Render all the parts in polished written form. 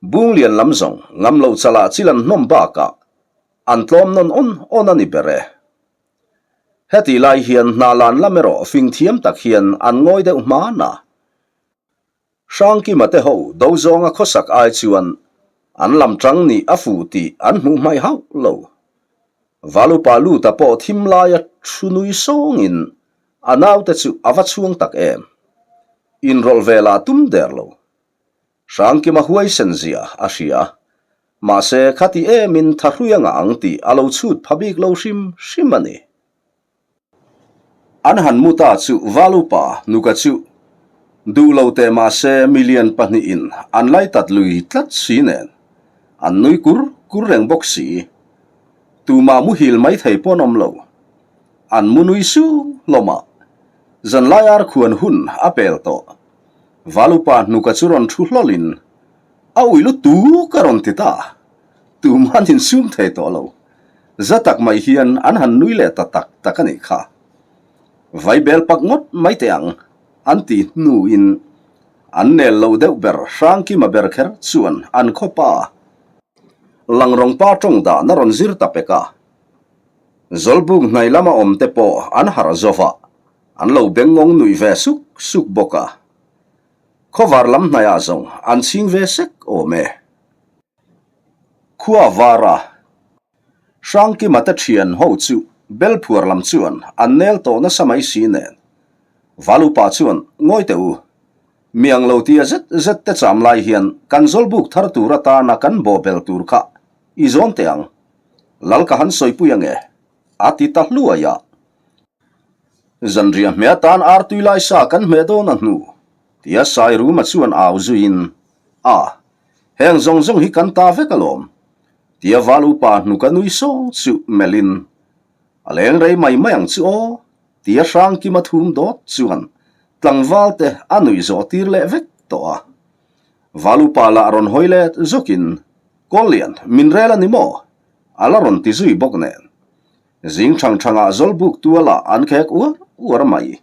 Bunglian lam zawng ngam lo chalah chil an hnawm bakah an tlawm nawn awn awn a ni ber e. Hetih lai hian hnahlan lam erawh fing thiam tak hian an ngawi deuh hman a. Hrangkima te ho do zawnga khawsak ai chuan an lam tang nih a fuh tih an hmuh hmaih hauh lo. Valupa Luta pawh thim laia thu nui sawngin a naute chu a va chhuang tak em. Inrawlh ve lah tum der lo. Hrangkima huaisen zia a hria. Mahse, khati emin thahrui a ngah ang tih a lo chhut pha bik lo hrim hrim a ni. An han mu ta chu Valupa nuka chu duh lo teh mahse milian pahnihin an laitat lui tlat si nen an nui kur kur reng bawk si. Tumah muhil mai thei pawh an awm lo. An mu nui sung hlawm a, zanlai ar khuan hun a pel tawh. Valupa hnuka chu rawn thu hlawlin a ui lutuk a rawn ti ta. Tumah an insum thei tawh lo. Za tak mai hian an han nui leh ta tak tak a nih kha. Vaibel pak ngawt mai teh ang an ti hnuin an nel lo deuh ber Hrangkima ber kher chuan an khawpa Langrawng pa tawng dan a rawn zir ta pek a. Zawlbuk hnai lama awm te pawh an harh zova, an lo bengngawng nuih ve suk suk bawk a. Khawvar lam hnaiah zawng an chhing ve sek awm e. Khua var a, Hrangkima te thian ho chu Belphuar lam chuan an nel tawh nasa mai si nen. Valupa chuan ngawi teh u, miang lo tia zet zet te cham lai hian kan zawlbuk thar tur atana kan bawhbel tur kha i zawn teh ang. Lal ka han sawipui ange, a ti ta hluai a. Zanriah hmeh atan artui lai sa kan hmeh dawn a hnu, tia Sairuma chuan au zuiin, A, heng zawng zawng hi kan ta vek alawm, tia val upa hnu ka nui sawng chu melhin, A leng rei mai mai ang chu aw, tia Hrangkima thum dawt chuan tlangval te a nuih zawh tir leh vek tawh a. Val upa lah rawn hawi let zawkin, Kawllian, min rel a ni maw? A la rawn ti zui bawk nen. Zing thang thangah Zawlbuk tualah an khek uar uar mai.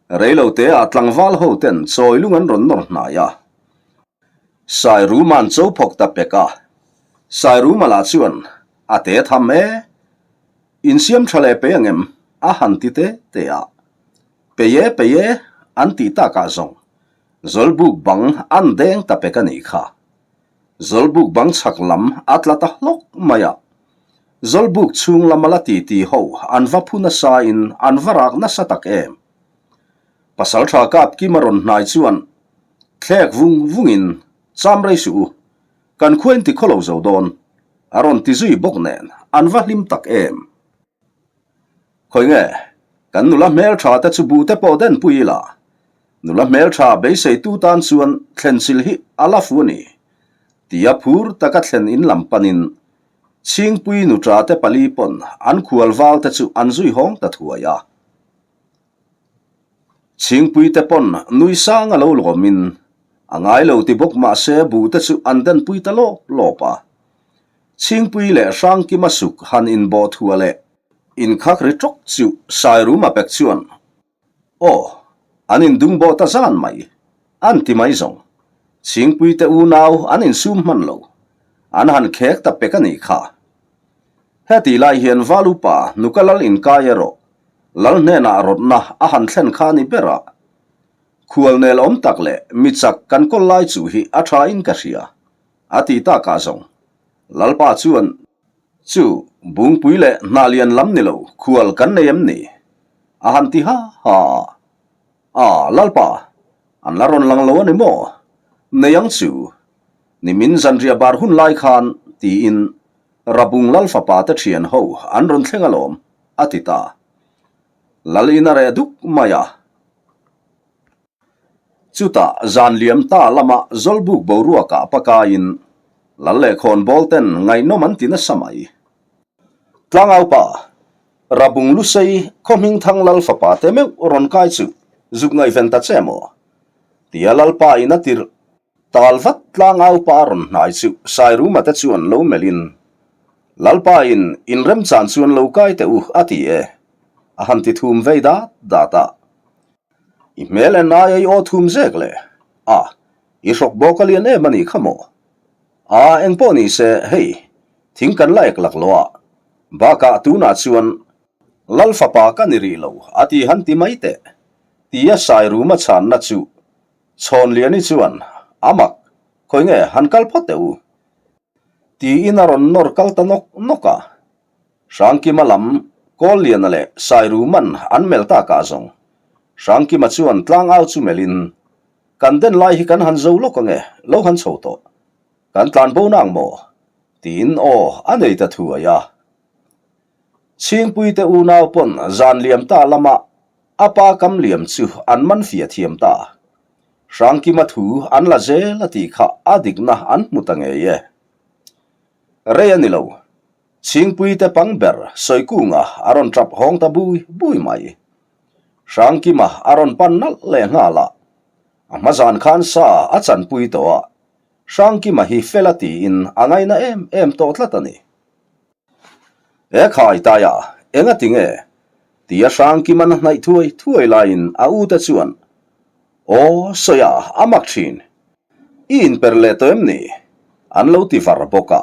Reilo teah tlangval ho ten chawi lung an rawn nawr hnai a. Sairuma'n cho phawk ta pek a. Sairuma lah chuan a te tham e. Insiam tha leh pe angem a han ti te te a. Pei e pei e an tih takah zawng Zawlbuk bang an deng ta pek a nih kha. Zawlbuk bang chhak lam a tla ta hlawk mai a. Zawlbuk chhung lama la ti ti ho an va phu nasa in an va rak nasa tak em. Pasaltha kap Kima rawn hnai chuan thlek vung vung in cham rei suh u, kan khua in ti khaw lo zo dawn a rawn ti zui bawk nen an va hlim tak em. Khawi nge kan nula hmeltha te chu buh te pawh den pui ila Nula hmeltha beiseitu tan chuan thlenchilh hi a la fu a ni, tia phur taka thlen in lam panin Chhingpui nuṭa te pali pawn an khual val te chu an zui hawng ta thuai a. Chhingpui te pawn nui sang a lo lawmin a ngai lo ti bawk mah se bu te chu an denpui ta lawp lawp a. Chhingpui leh Hrangkima suk han inbawh thua leh inkhak ri ṭawk chu Sairuma pek chuan Aw, an indung bawh ta zan mai, an ti mai zawng. Chhingpui te unau an insum hman lo, an han khek ta pek a nih kha. Heti lai hian Val upa Nuka Lal inkai erawh Lal hnenah rawtna a han thlen kha a ni ber a. Khual nel awm tak leh mi chak kan kawl lai chu hi a tha in ka hria, a ti takah zawng. Lalpa chuan Chu, Bungpui leh Hnahlian lam ni lo, khual kan nei em ni? A han ti ha ha a. A, Lalpa, an la rawn lang lo a ni maw? Nei ang chu. Nimin zanriah bar hun lai khan, tiin Rabung Lal fapa te thian ho an rawn thleng alawm, a ti ta. Lal in a reh duk mai a. Chutah zan liam ta lama Zawlbuk boruakah pakaiin Lal leh khawnbawl ten ngaihnawm an ti nasa mai. Tlangaupa, Rabung Lusei khaw hmingthang Lal fapa te meuh rawn kai chu zuk ngaihven ta che maw? Tia Lalpa in a tirh tal vat Tlangaupa a rawn hnai chu Sairuma te chuan lo melhin Lalpa in inremchan chuan lo kai teh u a ti e a han ti thum vei dat dat a. I hmel en aia i aw thum zek le? A, i hrawk bawk a lian em a nih kha maw? A, engpawh ni se, hei, thing kan la ek laklawh a, bakah tunah chuan Lal fapa ka ni rih lo a ti han ti mai teh, tia Sairuma chhanna chu Chhawnliani chuan, A mak, khawi nge han kal phawt teh u? Tiin a rawn nawr kal ta nawk nawk a. Hrangkima lam Kawlliana leh Sairuman an melh takah zawng Hrangkima chuan tlangau chu melhin, Kan den lai hi kan han zo lawk ange, lo han chho tawh. Kan tlan bo nang maw? Tiin aw a nei ta thuai a. Chhingpuite unau pawn zan liam ta lama a pa kam liam chu an man fiah thiam ta. Hrangkima thu an la zel a tih kha a dikna an hmu ta ngei e. Rei a ni lo. Chhingpuite pang ber Sawikunga a rawn tap hawng ta bui bui mai. Hrangkima a rawn pan nalh leh nghal a. A hma zan khan sa a chanpui tawh a. Hrangkima hi fel a tiin a ngaina em em tawh tlat a ni. He khai taia eng a ti nge? Tia Hrangkiman a hnaih thuai thuai laiin a u te chuan, Aw, sawi a, a mak thin. I inper leh tawh em ni? An lo ti var bawk a.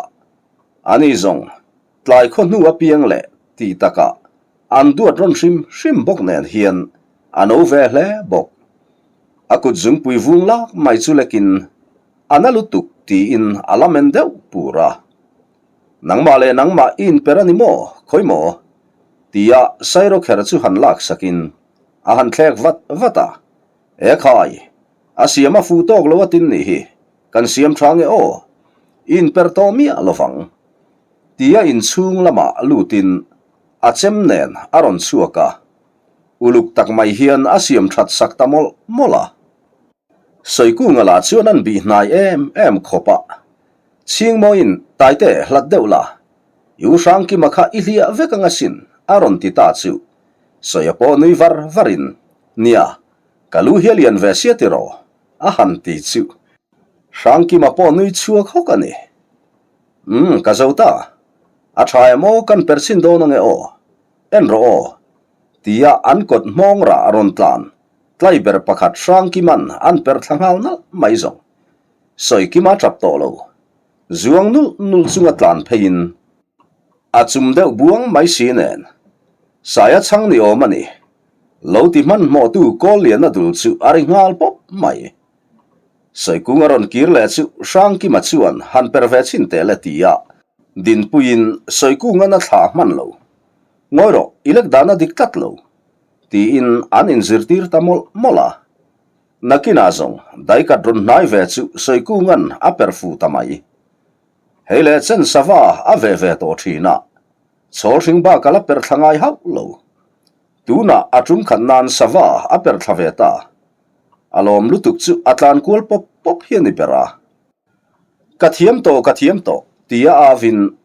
Ani zawng, tlai khaw hnu apiang leh tih takah an duat rawn hrim hrim bawk nen hian a no ve hle bawk. A kut zungpui vung lak mai chu lekin a na lutuk tiin a la men deuh pur a. Nangmah leh nangmah i inper a ni maw? Khawi maw? Tia Sairawkher chu han lak sakin a han thlek vat vat a. E khai! A siam a fuh tawk lo a tin nih hi, kan siam tha nge aw? I inper tawh miah lo vang. Tia inchhung lamah lutin a chem nen a rawn chhuak a. Uluk tak mai hian a siam that sak ta mawlh mawlh a. Sawikunga lah chuan an bih hnai em em khawp a, Chhingmawiin Taite hlat deuh la, i u Hrangkima kha i hliah vek ang asin a rawn ti ta chu Sawia pawh nui var varin, Nia, ka lu hi a lian ve sia tiraw? a han ti chu Hrangkima pawh nui chhuak hawk a ni. Umm, ka zo ta. A tha em aw, kan per chhin dawn ange aw. En rawh aw. Tia an kawt hmawng rah a rawn tlan. Tlai ber pakhat Hrangkiman an per thla nghal nalh mai zawng. Sawikima tap tawh lo. Zuang nulh nulh chunga tlan pheiin a chum deuh buang mai si nen. Saia chhang ni awm a ni. Lo ti hmanhmawhtu Kawlliana dul chu a ri nghal pawp mai. Sawikung a rawn kir leh chu Hrangkima chuan han per ve chhin teh le ti a dinpuiin Sawikungan a thlah hman lo. Ngawi rawh, i lek dan a dik tlat lo. Tiin an inzirtir ta mawlh mawlh a. Nakinah zawng daikat rawn hnai ve chu Sawikungan a per fu ta mai. Hei leh chen sava a ve ve tawh thin a, chhawl hring bak a la per thla ngai hauh lo. Tunah a tum khat nan sava a per thla ve ta. A lawm lutuk chu a tlan kual pawp pawp hi a ni ber a. Ka thiam tawh, ka thiam tawh, tia avin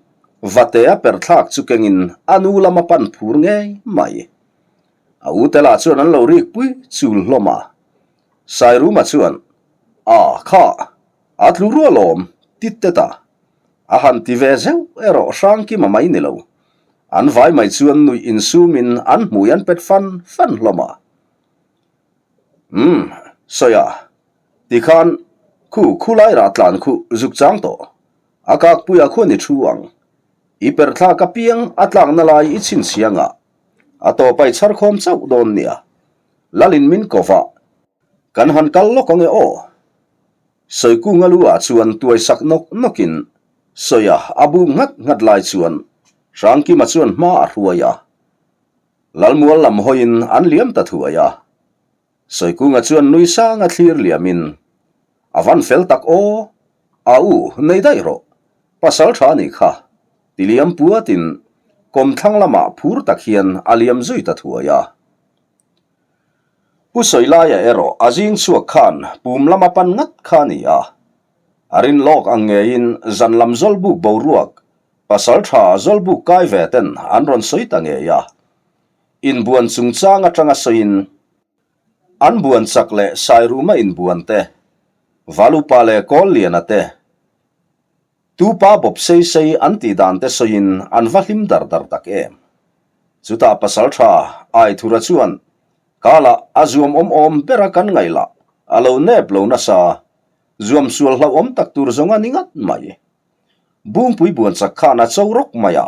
Vatea perthlak chu kengin a nu lama pan phur ngei mai. A u te lah chuan an lo rik pui chul hlawm a. Sairuma chuan, A, kha, a tlu rual awm, ti tet a. A han ti ve zeuh erawh Hrangkima mai ni lo. An vai mai chuan nuih insumin an hmui an pet fan fan hlawm a. Umm, sawi a, Tikhan, khu khulai rah tlan khu zuk chang tawh. A kakpuiah khuan i thu ang. I perhthlak apiang a tlakna lai i chhinchhiang a, a tawp a i chhar khawm chauh dawn nia. Lalin min ko va. Kan han kal lawk ange aw. Sawikunga lu ah chuan tuai sak nawk nawkin Sawia a bu nghat nghat lai chuan Hrangkima chuan hma a hruai a. Lalmual lam hawiin an liam ta thuai a. Sawikunga chuan nui sanga thlir liamin, A van fel tak aw, a u, nei daih rawh, pasal tha nih kha, ti liam puatin kawmthlang lamah phur tak hian a liam zui ta thuai a. Pu Sawilaia erawh a zing chhuak khan pum lama pan ngat kha a ni a. A rin lawk ang ngeiin zan lam zawlbuk boruak, pasal tha zawlbuk kai ve ten an rawn sawi ta ngei a. Inbuan chungchang atanga sawiin, an buan chak leh Sairuma inbuan te, Valupa leh Kawlliana te, Tupa bawp sei sei an tih dan te sawiin an va hlim dar dar tak em. Chutah pasaltha Aithura chuan, Kala a zuam awm awm bera kan ngaih lah, a lo nep lo nasa, zuam sual hlauhawm tak tur zawng a ni ngat mai. Bungpui buan chak khan a cho rawk mai a,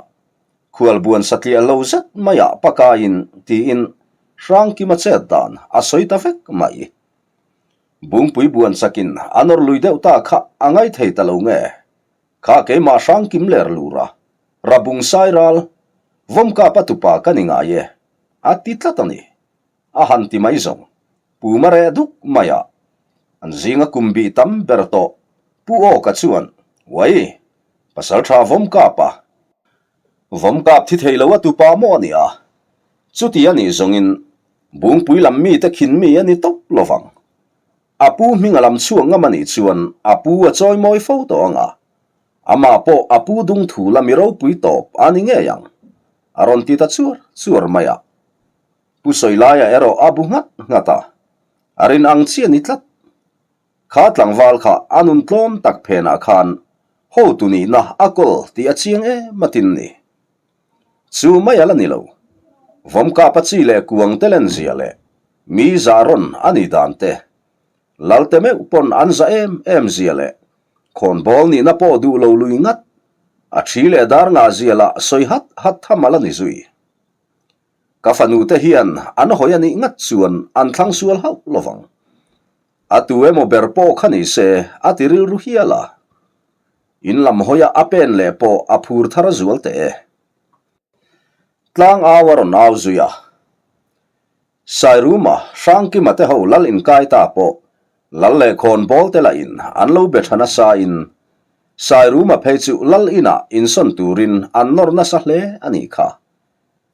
khual buan satliah lo zet maiah pakaiin tiin Hrangkima chet dan a sawi ta vek mai. Bungpui buan chakin a nawr lui deuh ta kha a ngai thei ta lo nge? Kha keimah Hrangkim ler lur a, Rabung Sairal, Vawmkapa tupa ka ni ngai e, a ti tlat a ni. A han ti mai zawng. Pu Mare duk mai a, an zinga kum bih tam ber tawh Pu Awka chuan, Uai, pasal tha vawm kap a. Vawm kap thi thei lo a tupa maw a nia. Chuti a nih zawngin Bungpui lam mite khin mi a ni tawp lo vang. A pu hming a lam chhuak ngam a nih chuan a pu a chawi mawi fo tawh ang a. Amah pawh a pu dung thu la mi ropui tawp a ni ngei ang. A rawn ti ta chuar chuar mai a. Pu Sawilaia erawh a bu nghat nghat a, a rin ang chiah ni tlat. Kha tlangval kha a nun tlawm tak phenah khan hotu nihna a kawl tih a chiang em a tin ni. Chu mai a la ni lo. Vawmkapa chi leh kuang te len zia leh mi zah rawn a nih dan te, Lalte meuh pawn an za em em zia leh khawnbawl nihna pawh duh lo lui ngat, a thi leh dar ngah zia lah sawi hat hat tham a la ni zui. Ka fanu te hian an hawi a nih ngat chuan an thlang sual hauh lo vang. A tu emaw ber pawh kha ni se a ti rilru hial a. In lam hawia a pen leh pawh a phur thar zual teh e. Tlang au a rawn au zui a. Sairuma, Hrangkima te ho lal inkai ta pawh lal leh khawn bawl te lah in an lo be tha nasa in Sairuma phei chu lal inah insawn turin an nawr nasa hle a nih kha.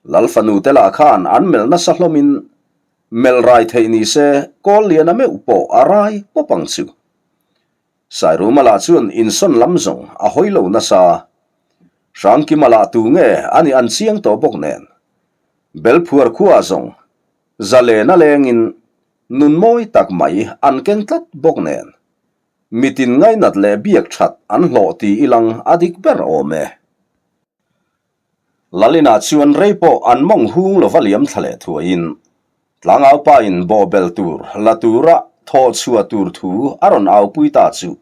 Lal fanu te lah khan an melh nasa hlawmin melh rai theih ni se kawl liana meuh pawh a rai pawp ang chu. Sairuma lah chuan insawn lam zawng a hawi lo nasa. Hrangkima lah tu nge a nih an chiang tawh bawk nen. Belphuar khua zawng zalen a lengin nun mawi tak mai an keng tlat bawk nen. Mitin ngainat leh biak that an hlawh ti ilang a dik ber awm e. Lalina chuan rei pawh an mawng hung lova liam thla leh thuaiin tlangaupa in bawhbel tur la tura thawh chhuah tur thu a rawn aupui ta chu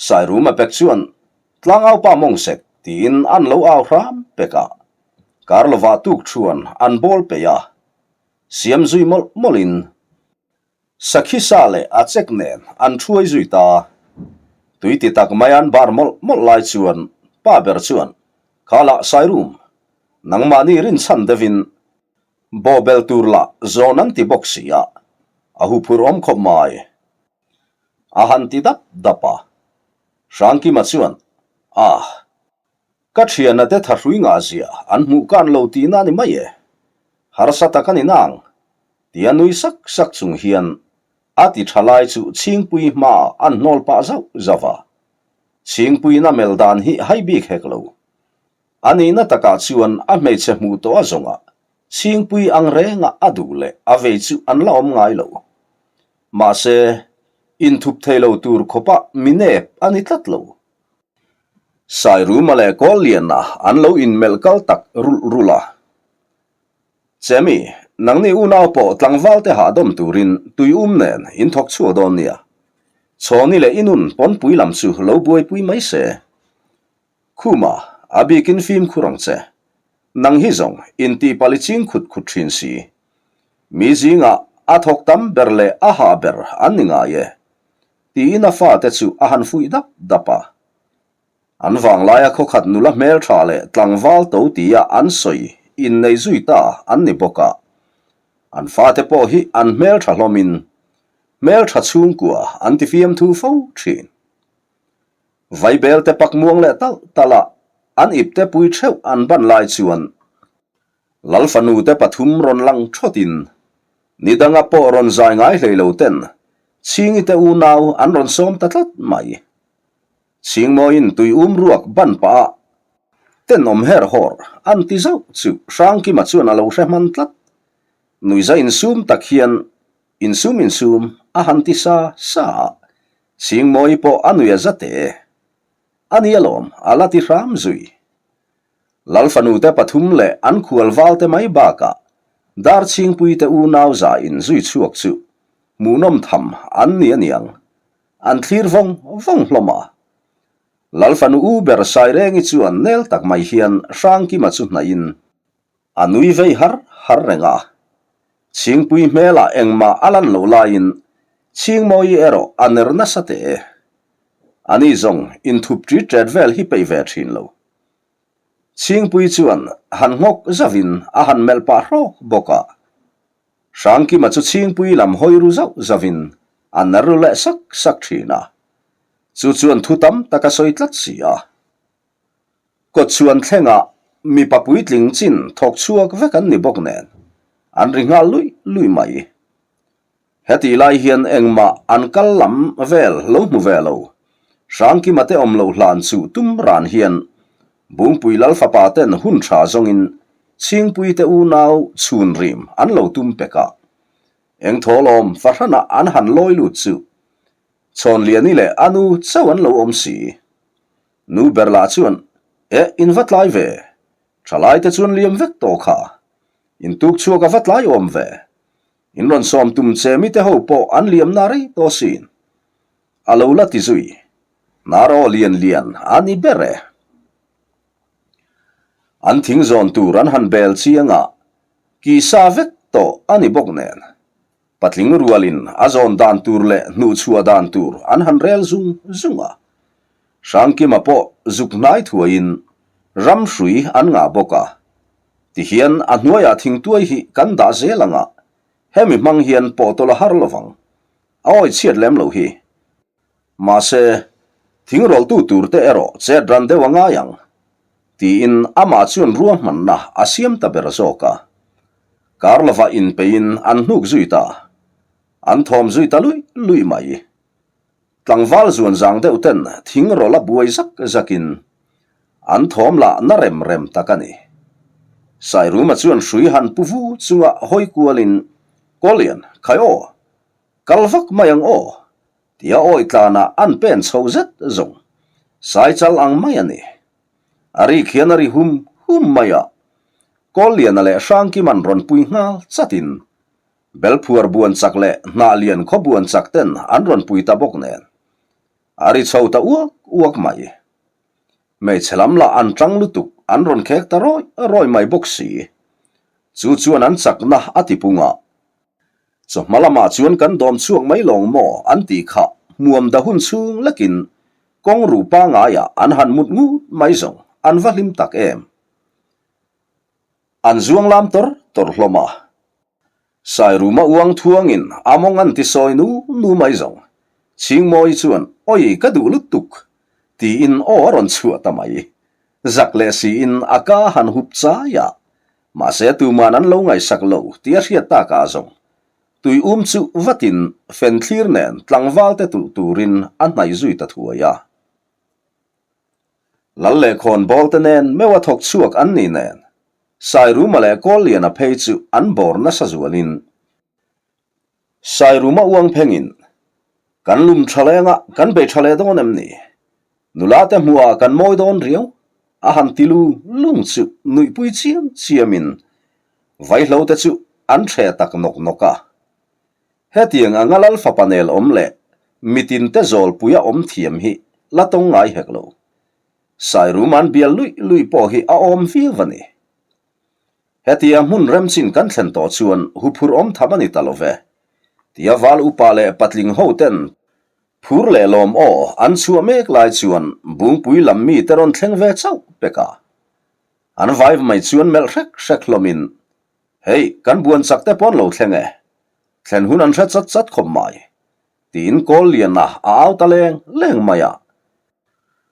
Sairuma pek chuan tlangaupa mawng sek tiin an lo au hram pek a, kar lovah tuk thuan an bawl peih a, siam zui mawlh mawlhin Sakhi sa leh a chek nen an thuai zui ta. Tui ti tak mai an bar mawlh mawlh lai chuan pa ber chuan, Kha lah Sairum, nangmahni rinchhan deuhin bawhbel tur lah zawn an ti bawk si a, a huphurh awm khawp mai. A han ti dap dap a. Hrangkima chuan, Ah. Ka thiana te thahrui ngah zia an hmuh kan lo tihna a ni mai e. Harsa tak a ni nang, tia nui sak sak chung hian a ti tha lai chu Chhingpui hmaah an hnawl pah zauh zauh a. Chhingpuiin a melh dan hi hai bik hek lo. A nihna takah chuan a hmeichhe hmuh tawh a zawngah Chhingpui ang renga a duh leh a vei chu an la awm ngai lo. Mahse, inthup thei lo tur khawpa mi nep a ni tlat lo. Sairuma leh Kawlliana an lo inmelh kal tak rulh rulh a. Chemi, nangni unau pawh tlangval te hahdawm turin tui um nen in thawk chhuak dawn nia. Chhawni leh i nun pawnpui lam chu lo buaipui mai se. Khuma, a bikin fimkhur ang che. Nang hi zawng intihpalh i ching khut khut thin si. Mi zingah a thawk tam ber leh a hah ber an ni ngai e. Tiin a fate chu a han fuih dap dap a. An vanglaia khawkhat nula hmeltha leh tlangval to tia an sawi innei zui ta an ni bawk a. An fate pawh hi an hmeltha hlawmin hmeltha chhungkua an ti fiamthu fo thin. Vaibel te pak muang leh talh talh a, an ipte pui theuh an ban lai chuan Lal fanu te pathum rawn lang thawtin ni danga pawh rawn zai ngai hlei lo ten Chhingi te unau an rawn sawm ta tlat mai. Chhingmawiin tui um ruak ban pah a tenawm her hawr an ti zauh chu Hrangkima chuan a lo hre hman tlat. Nuiza insum tak hian insum insum a han ti sa sa a, Chhingmawi pawh a nui a za teh. A ni alawm a la ti hram zui. Lal fanute pathum leh an khual valte mai bakah Darchhingpuite unau za inzui chhuak chu hmuhnawm tham an ni aniang, an thlir vawng vawng hlawm a. Lal fanu u ber Sairengi chuan nel tak mai hian Hrangkima chu hnaihin a nui vei har har reng a. Chhingpui hmelah engmah a lan loh laiin Chhingmawi erawh a ner nasa teh e. Ani zawng inthup ṭit ṭet vel hi peih ve ṭhin lo. Chhingpui chuan han nghawk zauhin a han melh pah hrawk bawk a. Hrangkima chu Chhingpui lam hawi ru zauh zauhin a ner ru leh sak sak thin a. Chu chuan thu tam tak a sawi tlat si a. Kawtchhuan thlengah mipa puitling chin thawk chhuak vek an ni bawk nen an ri nghal luih luih mai. Hetih lai hian engmah an kal lam vel lo hmu ve lo. Hrangkima te awm loh hlan chu tum ran hian Bungpui Lal fapa ten hun tha zawngin Chhingpui te unau chhun rim an lo tum pek a. Eng thawlawm fahranah an han lawi lut chu Chhawnliani leh a nu chauh an lo awm si. Nu ber lah chuan, Eh, in va tlai ve. Thalai te chuan liam vek tawh kha. In tuk chhuak a va tlai awm ve. In rawn sawm tum che mite ho pawh an liamna rei tawh sin. A lo la ti zui. Hnar aw lian lian a ni ber e. An thing zawn tur an han bel chiang a, ki sa vek tawh a ni bawk nen. Patling rualin a zawn dan tur leh hnuhchhuah dan tur an han rel zung zung a. Hrangkima pawh zuk hnai thuaiin ram hrui an ngah bawk a. Tihian a hnuaiah thingtuai hi kan dah zel ang a, hemi hmang hian pawhtawlh a har lovang. A awi chhiat lem loh hi. Mahse, thing rawltu turte erawh chet ran deuh a ngai ang, tiin amah chuan ruahmanna a siam ta ber zawk a. Kar lovah inpeiin an hnuk zui ta. An thawm zui ta luih luih mai. Tlangval zuan zang deuh ten thing rawlh a buai zak zakin an thawm lah na rem rem tak a ni. Sairuma chuan hrui han pu vu chunga hawi kualin, Kawlian, khai aw, kal vak mai ang aw, tia awi tlanah an pen chho zet zawng. Saichal ang mai a ni. A rik hian a ri hum hum mai a, Kawlliana leh Hrangkiman rawn pui nghal chatin Belphuar buan chak leh hnah lian khaw buan chak ten an rawn pui ta bawk nen a ri chho ta uak uak mai. Hmeichhe lam lah an tang lutuk an rawn khek ta rawi rawi mai bawk si. Chu chuan an chakna a ti pung a. Chawhma lamah chuan kan dawm chhuak mai lawng maw an tih kha hmuam da hun chhung lekin kawng ruh pangaiah an han mut ngut mai zawng an va hlim tak em. An zuang lam tawr tawr hlawm a. Sairuma uang thuangin a mawng an ti sawi nu nu mai zawng. Chhingmawi chuan, Awi, ka duh lutuk! tiin aw a rawn chhuah ta mai. Zak leh siin a ka han hup chai a. Mahse tuman an lo ngaihsak lo tih a hriat takah zawng. Tui um chu vatin fenthlir nen tlangval te tulh turin a hnaih zui ta thuai a. Lal leh khawnbawl te nen meuh a thawk chhuak an ni nen, Sairuma leh Kawlliana phei chu an bawr nasa zualin Sairuma uang phengin, Kan lum tha leng a, kan bei tha leh dawn em ni? Nula te hmuhah kan mawi dawn riau, a han ti lu lung chu nuihpui chiam chiamin vaihlo te chu an hreh tak nawk nawk a. Hetiang anga Lal fapa nel awm leh mitin te zawlpuia awm thiam hi la tawng ngai hek lo. Sairum an bial luih luih pawh hi a awm viau a ni. Hetia hmun remchin kan thlen tawh chuan huphur awm tham a ni ta lo ve. Tia val upa leh patling ho ten phur leh lawm aw an chhuah mek lai chuan Bungpui lam mi te rawn thleng ve chauh pek a. An vaiv mai chuan melh hrek hrek hlawmin Hei, kan buan chak te pawn lo thleng e. Thlen hun an hre chat chat khawp mai. Tiin kawl liana a au ta leng leng mai a.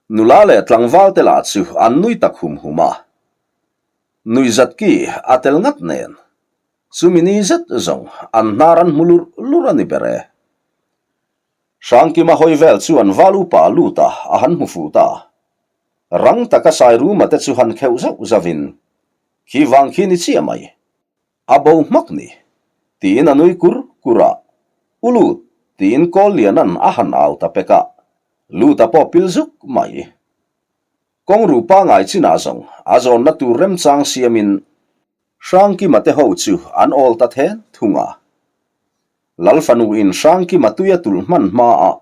Nula leh tlangval te lah chu an nui tak hum hum a. Nuihzat ki a tel ngat nen. Chumi ni zet zawng an hnar an hmu lurh lurh a ni ber e. Hrangkima hawi vel chuan val upa lut a a han hmu fuh ta. Rang taka Sairuma te chu han kheuh zauh zauhin, Khi vang khi ni chiah mai. A bo hmak ni. Tiin a nui kur kur a. U Lut, tiin Kawlliana'n a han au ta pek a. Luta pawh pil zuk mai. Kawng ruh pangai chinah zawng a zawnna tur remchang siamin Hrangkima te ho chu an awl ta then thung a. Lal fanuin Hrangkima tui a tulh hman hmaah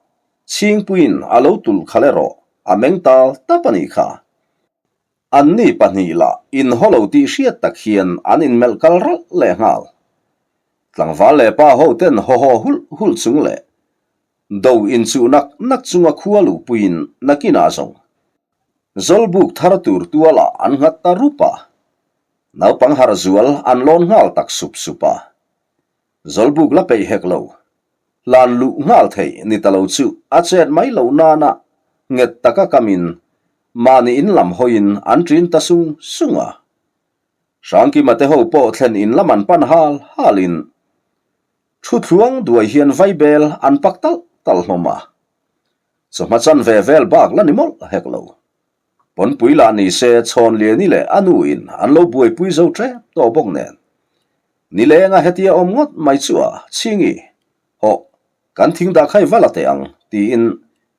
Chhingpuiin a lo tulh khalh erawh. a meng tal tap a nih kha. Anni pahnih lah inhaw lo tih hriat tak hian an inmelh kal ralh lehnghal. Tlangval leh pa ho ten haw haw hulh hulh chung leh do inchuh nak nak chunga khua luhpuiin nakinah zawng Zawlbuk thar tur tualah an nghat ta rup a, naupang harh zual an lawn nghal tak sup sup a. Zawlbuk la peih hek lo, hlan luh nghal theih ni ta lo chu a chet mai loh nana nghet taka kamin mahni in lam hawiin an ṭin ta sung sung a. Hrangkima te ho pawh thlen in lam an pan hal halin thu thluang duai hian vaibel an pak talh talh hlawm a. Chawhma chan ve vel bak la ni mawlh hek lo. Pawnpui lah ni se Chhawnliani leh a nu in an lo buaipui zo tep tawh bawk nen. Nilenga hetia awm ngawt mai chu a, Chhingi, hawh, kan thing dah khai va la teh ang, tiin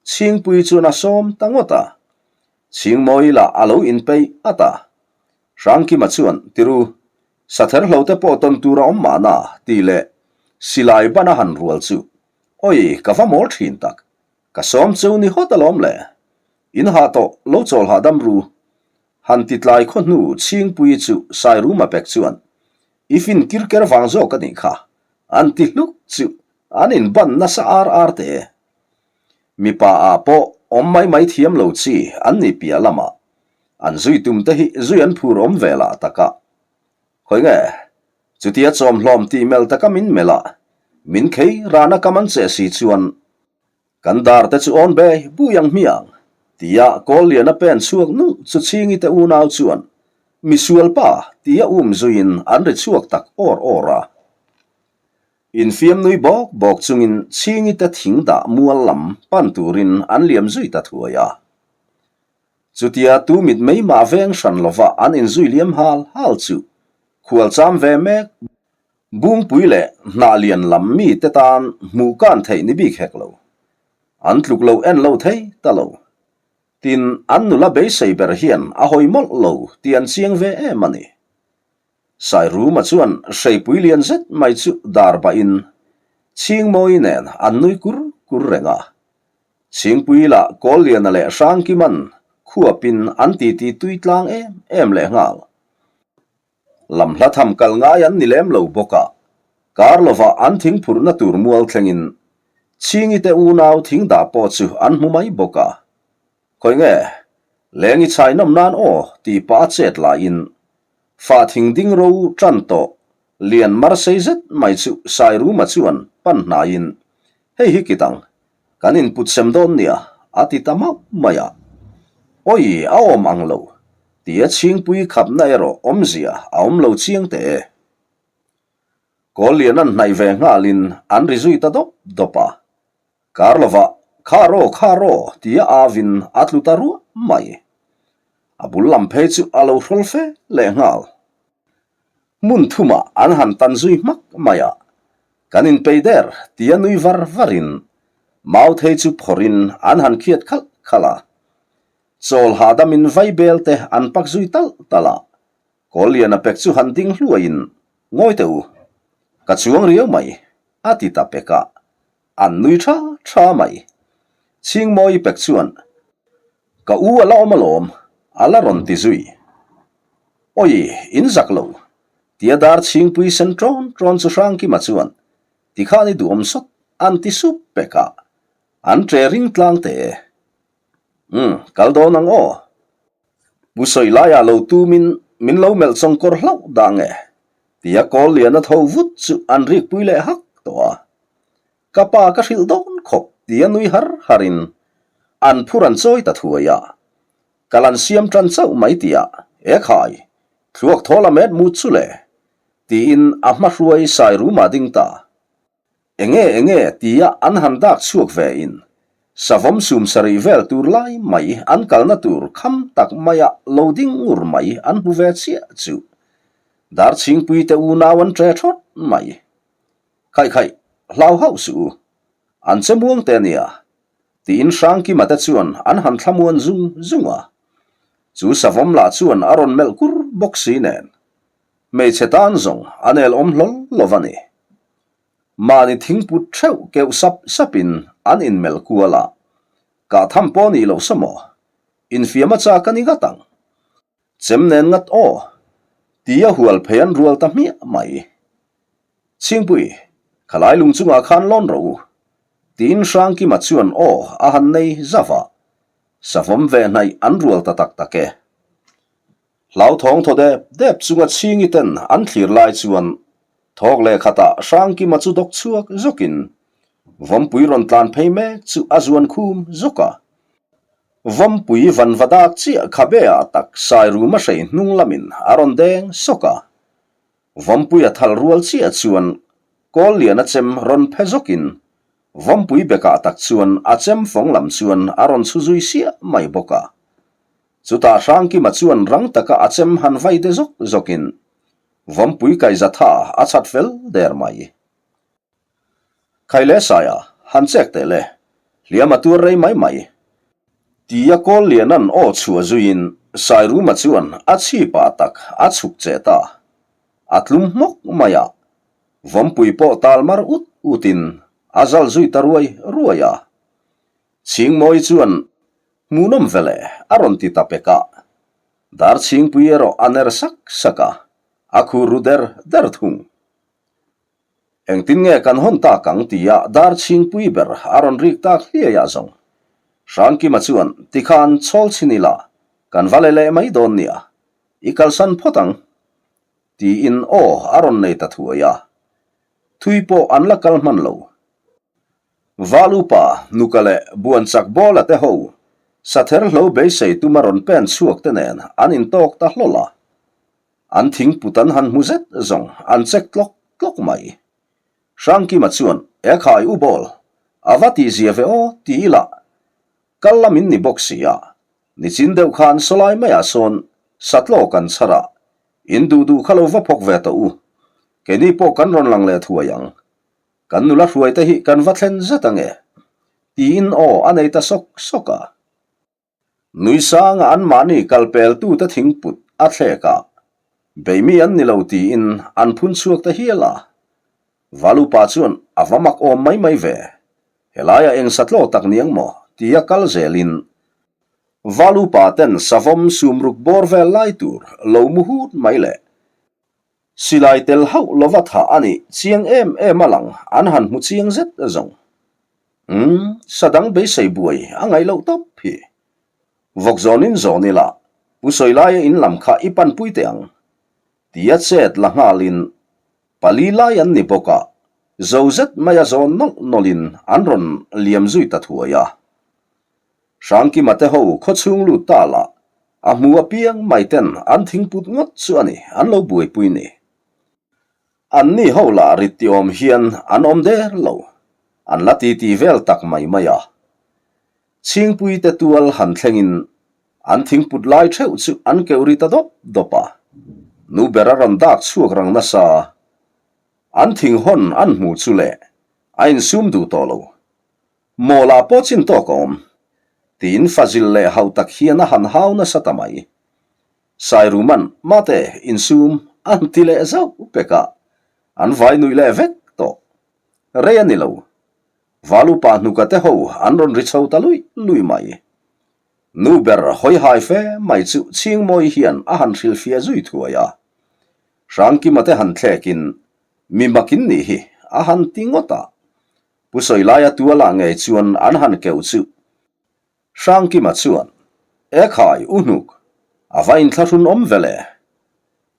Chhingpui chuan a sawm ta ngawt a. Chhingmawi lah a lo inpeih at a. Hrangkima chuan, Tiru, sather hlo te pawh tawn tur a awm mahna, tih leh silai ban a han rual chu Oi, ka va mawl thin tak. Ka sawm cheu ni hawt alawm le. In hah tawh, lo chawl hahdam ru. Han ti tlai khaw hnu Chhingpuii chu Sairuma pek chuan, I fin kir ker vang zawk a nih kha. An ti hluk chu an in ban nasa ar ar te. Mipa ah pawh awm mai mai thiam lo chi an ni piah lamah an zui tum te hi zui an phur awm ve lah takah. Khawi nge? Chutia chawmhlawm tih melh taka min melh a, min khei rana kam an che si chuan kan dar te chu awn be bui ang hmiang, tia Kawlliana pen chhuak nulh chu Chhingi te unau chuan misual pa tia um zuiin an ri chhuak tak awr awr a. Infiam nui bawk bawk chungin Chhingi te thing dah mual lam pan turin an liam zui ta thuai a. Chutia tu mit mei mah veng hran lova an inzui liam hal hal chu khual cham ve mek. Bungpui leh hnah lian lam mi te tan hmuh kan theih ni bik hek lo. An tluk lo en lo thei ta lo. Tin, an nula beisei ber hian a hawi mawlh lo tih an chiang ve em a ni. Sairuma chuan hreipui lian zet mai chu dar bahin Chhingmawi nen an nui kur kur reng a. Chhingpui lah Kawlliana leh Hrangkiman khuapin an titi tui tlang em em lehnghal. Lam hla tham kal ngai an ni lem lo bawk a, kar lovah an thing phurhna tur mual thlengin Chhingi te unau thing dah pawh chu an hmu mai bawk a. Khawi nge, leng i chhai nawm nan aw tih pah a chet laiin fah thing ding ro tan tawh lian mar sei zet mai chu Sairuma chuan pan hnaiin hei hi kit ang, Kan input sem dawn nia, a ti ta mauh mai a. Awi, a awm ang lo, tia Chhingpui khapna erawh awmzia a awm lo chiang teh e. Kawllian an hnaih ve nghalin an ri zui ta dawp dawp a. Kar lovah, Kha raw, kha raw, tia avin a tlu ta ruah mai. A bul lam phei chu a lo hrawl fe lehnghal. Hmun thumah an han tan zui hmak mai a. Kan inpei der tia nui var varin mau thei chu phawrhin an han khiat khalh khalh a. Chawl hahdamin vaibel te an pak zui talh talh a. Kawlliana pek chu han ding hluaiin ngawi teh u, ka chuang riau mai a ti ta pek a, an nui tha tha mai. Chhingmawi pek chuan Ka u a la awm alawm, a la rawn ti zui. Awi, in zak lo, tia dar chhingpui sen ṭawn ṭawn chu Hrangkima chuan tikhan i duhawm sawt an ti sup pek a, an ṭe ring tlang teh e. Umm, kal dawn ang aw. Pu sawi laiah lo tumin min lo melh chawngkawr hlauh dah nge, tia kawl lian a tho vut chu an rikpui leh hak tawh a. Ka pa ka hrilh dawn khawp tia nui har harin an phur an chawi ta thuai a. Kal an siam tan chauh mai tia, E khai, thluak thawl a met mut chu le, tiin a hma hruai Sairuma ding ta. Enge enge tia an han dak chhuak ve in savawm sum sarih vel tur lai mai an kalna tur kham tak maia lo ding ngur mai an hmu ve chiah chu Darchhingpui te unau an ṭe thawt mai. Khaih khaih, hlau hauh suh u. An che muang te ania, tiin Hrangkima te chuan an han thlamuan zung zung a. Chu savawm lah chuan a rawn melh kur bawk si nen, hmeichhe tan zawng a nel awm hlawl lo va ni. Mahni thingput theuh keuh sap sapin an inmelh kual a, kah tham pawh nih loh sa maw? Infiam a chak a ni ngat ang. Chem nen ngat aw! Tia hual phei an rual ta hmiah mai. Chhingpui, khalai lung chungah khan lawn rawh u. Tiin Hrangkima chuan aw a han nei zauh a. Savawm ve hnaih an rual ta tak tak e. Hlauthawng thaw dep dep chunga Chhingi ten an thlir lai chuan thawk leh khatah Hrangkima chu dawk chhuak zawkin Vawmpui rawn tlan phei mek chu a zuan khum zawk a. Vawmpui vanva dak chiah khabe ah tak Sairuma hrei hnung lamin a rawn deng sawk a. Vawmpui a thal rual chiah chuan kawl lian a chem rawn phe zawkin Vawmpui bekah tak chuan a chem fawng lam chuan a rawn chhu zui siah mai bawk a. Chutah Hrangkima chuan rang taka a chem han vai de zawk zawkin Vawmpui kaiza tha a chhat fel der mai. Khai leh Saia, han chek teh le, hliam a tuar rei mai mai. Tia kawl lianan aw chhuah zuiin Sairuma chuan a chhipah tak a chhuk che ta. A tlum hmawk mai a, Vawmpui pawh tal mar ut utin a zal zui ta ruai ruai a. Chhingmawi chuan hmuhnawm ve le a rawn ti ta pek a. Darchhingpui erawh a ner sak sak a, a khur ru der der thung. Engtin nge kan hawn tak ang tia dar chhingpui ber a rawn rik tak hliai ah zawng. Hrangkima chuan tikhan chhawl chhin ila kan va le leh mai dawn nia, i kalsan phawt ang tiin aw a rawn nei ta thuai a. Thui pawh an la kal hman lo. Valupa, Nuka leh Buanchak Bawla te ho sather hlo beisei tuma rawn pen chhuak te nen an intawk ta hlawl a. An thingput an han hmu zet zawng an check tlawk tlawk mai. Hrangkima chuan, E khai u Bawl, a va tih zia ve aw ti ila, kal lam in ni bawk si a, nichin deuh khan sawlai maiah sawn satlaw kan chhar a, in duh duh kha lo va phawk ve tawh u, keini pawh kan rawn lang leh thuai ang, kan nula hruai te hi kan va thlen zet ange, tiin aw a nei ta sawk sawk a. Nui sanga anmahni kalpeltute thingput a thlek a, beimi an ni lo tiin an phun chhuak ta hial a. Valupa chuan a va mak awm mai mai ve, helaiah eng satlaw tak ni ang maw tia kal zelin Valupa ten savawm sumruk bawr vel lai tur lo mu hut mai le. Silai tel hauh lova thah a nih chiang em em a lang an han hmu chiang zet zawng. Umm, sa dang beisei buai a ngaih loh tawp hi. Vawk zawnin zawn ila, Pu Sawilaia in lam kha i panpui teh ang. Tia chet la nghalin pali lai an ni bawk a, zo zet maia zawn nawlh nawlhin an rawn liam zui ta thuai a. Hrangkima te ho khawchhung lut ta lah, a hmu apiang mai ten an thingput ngawt chu a ni, an lo buaipui ni. Anni ho lah rit ti awm hian an awm der lo, an la titi vel tak mai mai a. Chhingpui te tual han thlengin an thingput lai theuh chu an keuh ri ta dawp dawp a, nu ber a rawn dak chhuak rang nasa. An thinghawn an hmu chu leh a insum duh tawh lo. Mawlah pawh chin tawk a awm, tiin Fazil leh hau tak hian a han hau nasa ta mai. Sairuman, Mate, insum, an ti leh zauh pek a, an vai nuih leh vek tawh. Rei a ni lo. Valupa hnuka te ho an rawn ri chho ta luih luih mai. Nu ber hawi hai fe mai chu Chhingmawi hian a han hrilhfiah zui thuai a. Hrangkima te han thlekin, Mi makin nih hi, a han ti ngawt a. Pu Sawilaia tualah ngei chuan an han keuh chu. Hrangkima chuan, E khai, u hnuk, a va inthlahrun awm ve le.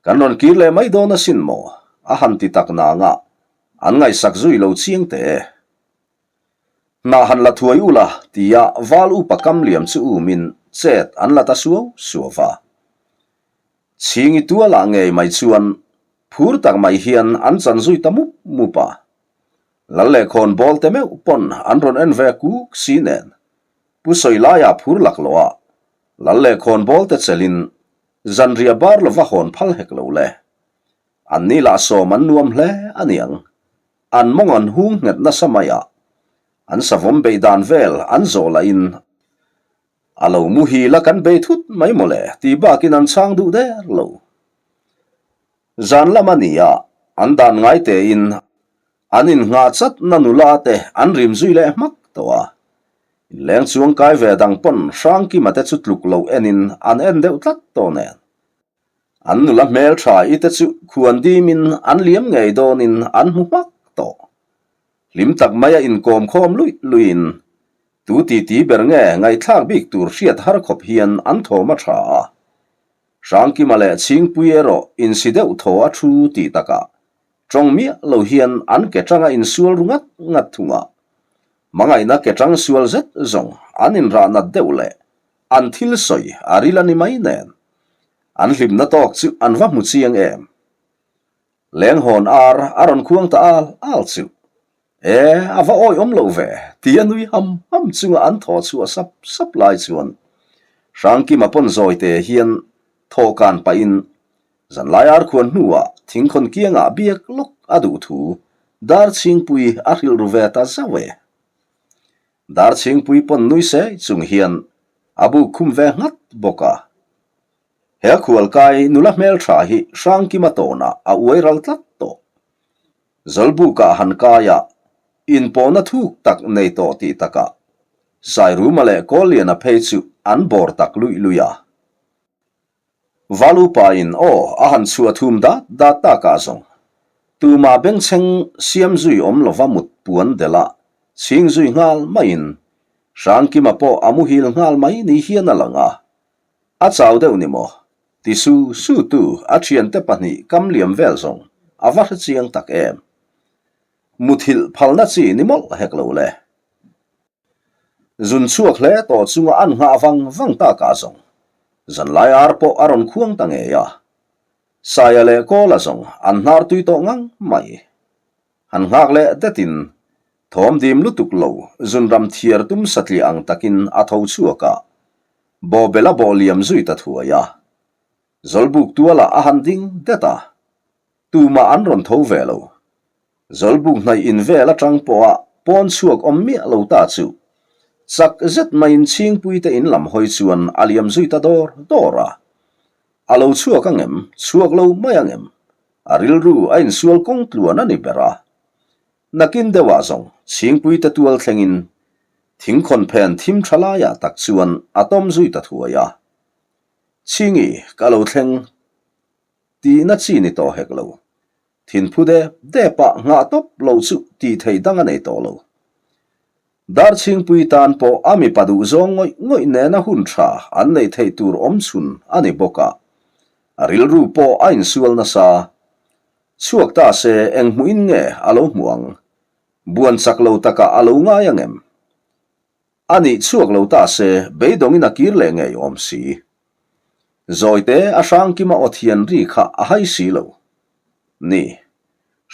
Kan rawn kir leh mai dawn asin maw? a han ti tak nang a, an ngaihsak zui lo chiang teh e. Hnah han la thuai ula tia val upa kam liam chu umin chet an la ta suau suau va. Chhingi tualah ngei mai chuan phur tak mai hian an chan zui ta mup mup a. Lal leh khawn bawl te meuh pawn an rawn en ve kuk si nen. Pu Sawilaia phur laklawh a, Lal leh khawn bawl te chelin zanriah bar lova hawn phal hek lo le. An ni lah sawm an nuam hle a niang. An mawng an hung nghet nasa mai a, an savawm beih dan vel an zawh lahin a lo muhil a kan bei thut mai mawle ti bakin an chhang duh der lo. Zan lam a ni a, an dan ngai tein an innghah chatna nula te an rim zui leh hmak tawh a. Inleng chuang kai ve dang pawn Hrangkima te chu tluk loh enin an en deuh tlat tawh nen. An nula hmeltha i te chu khuan dimin an liam ngei dawnin an hmu hmak tawh. Hlim tak maia inkawm khawm luih luihin tu titi ber nge ngaihthlak bik tur hriat har khawp hian an thawm a tha a. Hrangkima leh Chhingpui erawh insi deuh thaw a thu tih takah tawng miah lo hian an ke tanga insual ru ngat ngat thung a. Hmangaihna ke tang sual zet zawng an inrah nat deuh leh an thil sawi a ril a ni mai nen. An hlimna tawk chu an va hmu chiang em. Lenghawn ar a rawn khuang ta al al chu. E, a va awi awm lo ve, ti a nui ham ham chunga an thaw chhuah sap sap lai chuan Hrangkima pawn zawite hian thawhkan pahin zanlai ar khuan hnuah thingkhawn kiangah biak lawk a duh thu Darchhingpui a hrilh ru ve ta zauh e. Darchhingpui pawn nui sei chung hian a buk khum ve nghat bawk a. He a khualkai nula hmeltha hi Hrangkima tawnah a uai ral tlat tawh. Zawlbukah han kaia inpawhna thuk tak nei tawh tih takah Sairuma leh Kawlliana phei chu an bawr tak luih luih a. Valupain aw a han chhuah thum dat dat takah zawng tumah bengchheng siam zui awm lova mut puan delh a chhing zui nghal maiin Hrangkima pawh a muhil nghal mai ni hian a lang a. A chau deuh ni maw? Ti su su tu a thiante pahnih kam liam vel zawng a va hre chiang tak em. Muthilh phalna chi ni mawlh hek lo le. Zun chhuak hle tawh chunga an nghah vang vang takah zawng zanlai ar pawh a rawn khuang ta ngei a. Saia leh Kawla zawng an hnar tui tawh ngang mai. Han nghak leh detin thawm dim lutuk lo zunram thiar tum satliah ang takin a tho chhuak a. Bawhbel a bawh liam zui ta thuai a. Zawlbuk tualah a han ding det a. Tumah an rawn tho ve lo. Zawlbuk hnaih in vel atang pawha pawn chhuak awm miah lo ta chu chak zet maiin Chhingpuite in lam hawi chuan a liam zui ta dawr dawr a. A lo chhuak angem, chhuak lo mai angem? A rilru a insual kawng tluan a ni ber a. Nakin deuhah zawng Chhingpuite tual thlengin thingkhawn phen thim tha laiah tak chuan a tawm zui ta thuai a. Chhingi ka lo thleng tihna chi ni tawh hek lo. Thinphu dep depah nghah tawp lo chu tih theih dang a nei tawh lo. Darchhingpui tan pawh a mipa duh zawng ngawih ngawih nena hun tha an neih theih tur awm chhun a ni bawk a. A rilru pawh a insual nasa. Chhuak ta se eng hmuhin nge a lo hmuh ang? Buan chak lo takah a lo ngai angem? A nih chhuak lo ta se beidawngin a kir leh ngei awm si. Zawite a Hrangkima aw thian ri kha a hai si lo. Ni,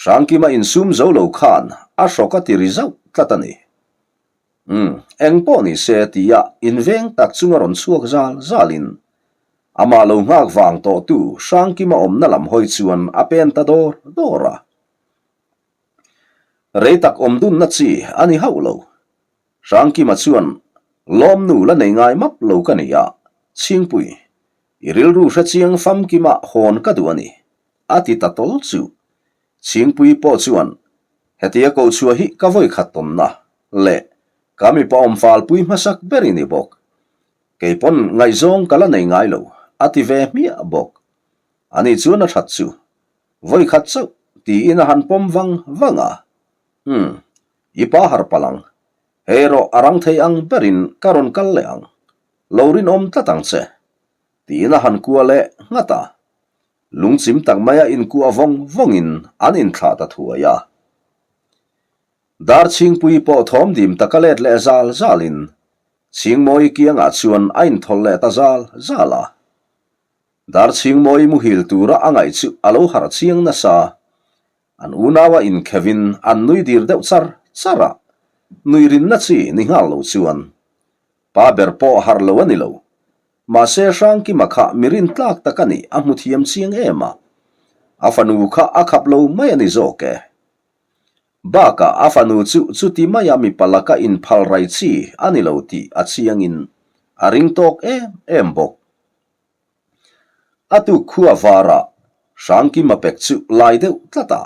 Hrangkima insum zo lo khan a hrawk a ti ri zauh tlat a ni. Umm, eng pawh ni se tia inveng tak chunga rawn chhuak zal zalin amah lo nghak vang tawhtu Hrangkima awmna lam hawi chuan a pen ta dawr dawr a. Rei tak awm dunna chi a ni hauh lo. Hrangkima chuan, Lawmnu la nei ngai map lo ka ni a, Chhingpui, i rilru hre chiang famkima hawn ka duh a ni, a ti ta tawl chu. Chhingpui pawh chuan, Hetia ko chhuah hi ka vawi khat tawnna leh ka mipa awm falpui hmasak ber i ni bawk. Kei pawn ngaihzawng ka la nei ngai lo, a ti ve hmiah bawk. Ani chuan a that chu, Vawi khat chauh, tiin a han pawm vang vang a. Umm, i pa har palh ang. Hei erawh a rang thei ang berin ka rawn kal leh ang. Lo rinawm tlat ang che. Tiin a han kua leh nghat a. Lungchim tak maia inkuah vawng vawngin an inthlah ta thuai a. Darchhingpui pawh thawm dim taka let leh zal zalin Chhingmawi kiangah chuan a inthawlh leh ta zal zal a. Darchhingmawi muhil tura a ngaih chu a lo harh chiang nasa. An unaua inkhevin an nui dir deuh char char a, nui rinna chi ni nghal lo chuan pa ber pawh harh lo a ni lo. Mahse Hrangkima kha mi rintlak tak a nih a hmu thiam chiang em a, a fanu kha a khap lo mai a ni zawk e. Bakah a fanu chu chuti maia mipa laka inphal rai chi a ni lo tih a chiangin a ring tawk em em bawk. A tuk khua varah Hrangkima pek chu lai deuh tlat a.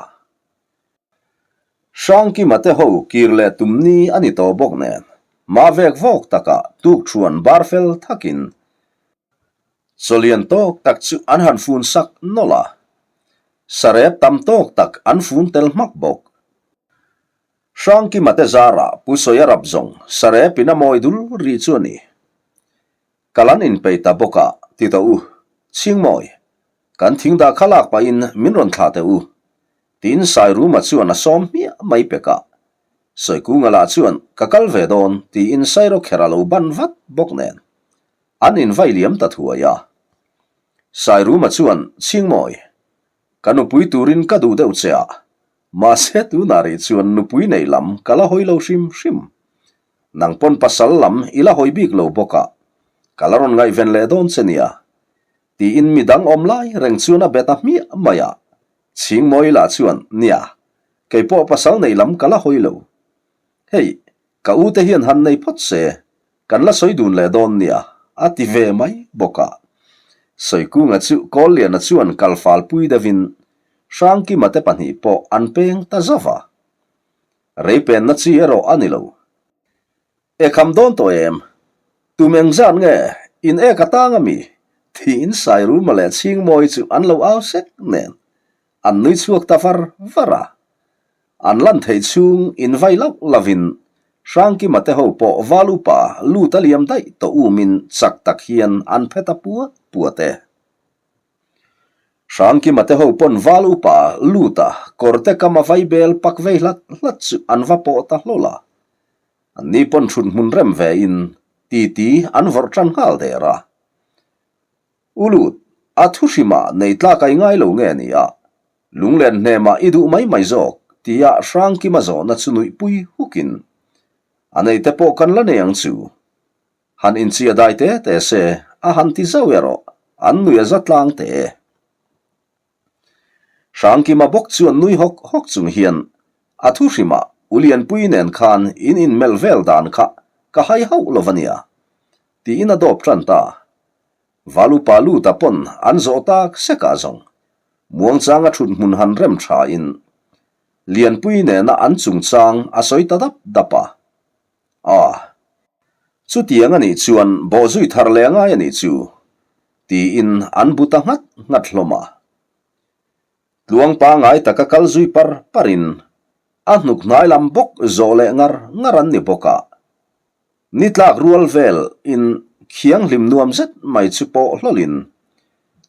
Hrangkima te ho kir leh tum ni a ni tawh bawk nen. Hma vek vawk takah tukṭhuan bar fel thakin chawlian tawk tak chu an han fun sak nawlh a, sarep tam tawk tak an fun tel hmak bawk. Hrangkima te zarah Pu Sawia rap zawng sarep in a mawi dul rih chu a ni. Kal an inpeih ta bawk a, ti tawh u, Chhingmawi, kan thing dah kha lak pahin min rawn thlah teh u, tiin Sairuma chuan a sawm hmiah mai pek a. Sawikunga lah chuan, Ka kal ve dawn, tiin Sairawkher a lo ban vat bawk nen, an invai liam ta thuai a. Sairuma chuan, Chhingmawi, ka nupui turin ka duh deuh che a, mahse tunah rih chuan nupui neih lam ka la hawi lo hrim hrim. Nang pawn pasal lam i la hawi bik lo bawk a, ka la rawn ngaihven leh dawn che nia, tiin mi dang awm lai reng chuan a bet a hmiah mai a. Chhingmawi lah chuan, Nia, kei pawh pasal neih lam ka la hawi lo. Hei, ka u te hian han nei phawt se, kan la sawi dun leh dawn nia, a ti ve mai bawk a. Sawikunga chu Kawlliana chuan kal falpui deuhin Hrangkima te pahnih pawh an peng ta zauh a. Rei penna chi erawh a ni lo. E kham dawn tawh em? Tum engzat nge in ek a tang a mi? Tiin Sairuma leh Chhingmawi chu an lo au sek nen an nui chhuak ta var var a. An lan theih chhung in vai lauh lovin Hrangkima te ho pawh val upa lut a liam daih tawh umin chak tak hian an phe ta puat puat e. Hrangkima te ho pawn val upa lut a kawrte kam a vai bel pak vei hlat hlat chu an va pawh ta hlawl a. Anni pawn thut hmun rem ve in titi an vawrh tan nghal der a. U lut, a thu hrimah nei tlak a i ngai lo nge ni a, lunglen hnemah i duh mai mai zawk tia Hrangkima zawhna chu nuihpui hukin a neite pawh kan la nei ang chu. Han inchia dai te te se, a han ti zauh erawh an nui a za tlang teh e. Hrangkima bawk chuan nui hawk hawk chung hian a thu hrimah U Lianpui nen khan in inmelh vel dan kha ka hai hauh lo va nia, tiin a dawp tan ta. Valupa luta pawn an zawh tak sekah zawng muangchanga thut hmun han rem thain Lianpui nena an chungchang a sawi ta dap dap a. A, chutiang a nih chuan bawhzui thar leh a ngai a nih chu, tiin an bu ta nghat nghat hlawm a. Tluang pangai taka kal zui par parin a hnuk hnai lam bawk zawh leh ngar ngar an ni bawk a. Ni tlak rual vel in khianghlim nuam zet mai chu pawh hlawlin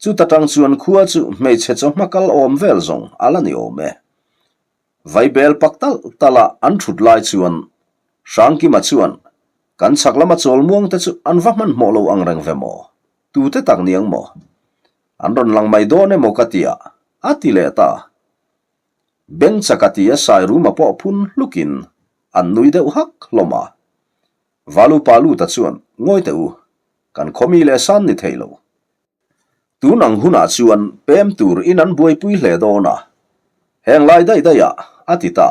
chuta tang chuan khua chu hmeichhe chawhma kal awm vel zawng a la ni awm e. Vaibel pak talh talh a an thut lai chuan Hrangkima chuan kan chhak lama chawlmuang te chu an va hmanhmawh lo ang reng ve maw? Tute tak niang maw? An rawn lang mai dawn emaw ka tia a ti leh ta. Beng chak a ti a Sairuma pawh phun hlukin an nui deuh hak hlawm a. Valupa Luta chuan ngawi teh u, kan khawmi leh san ni thei lo. Tun ang hunah chuan pem tur in an buaipui hle dawn a, heng lai daih daih ah a ti ta.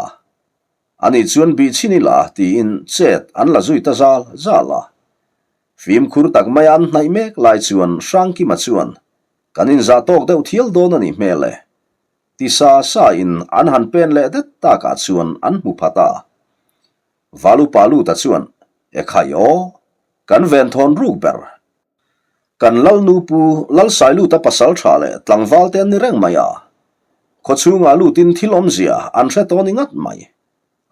Ani chuan bih chhin ila tiin chet an la zui ta zal zal a. Fimkhur tak maia an hnaih mek lai chuan Hrangkima chuan kan inzah tawk deuh thial dawn a nih hmel e. Ti sa sa in an han pen leh det takah chuan an hmu phat a. Valupa Luta chuan, Ekhai aw, kan venthawn ruk ber. Kan Lalnu pu Lalsailuta pasal tha leh tlangval te an ni reng mai a. Khawchhungah lutin thil awmzia an hre tawh ni ngat mai.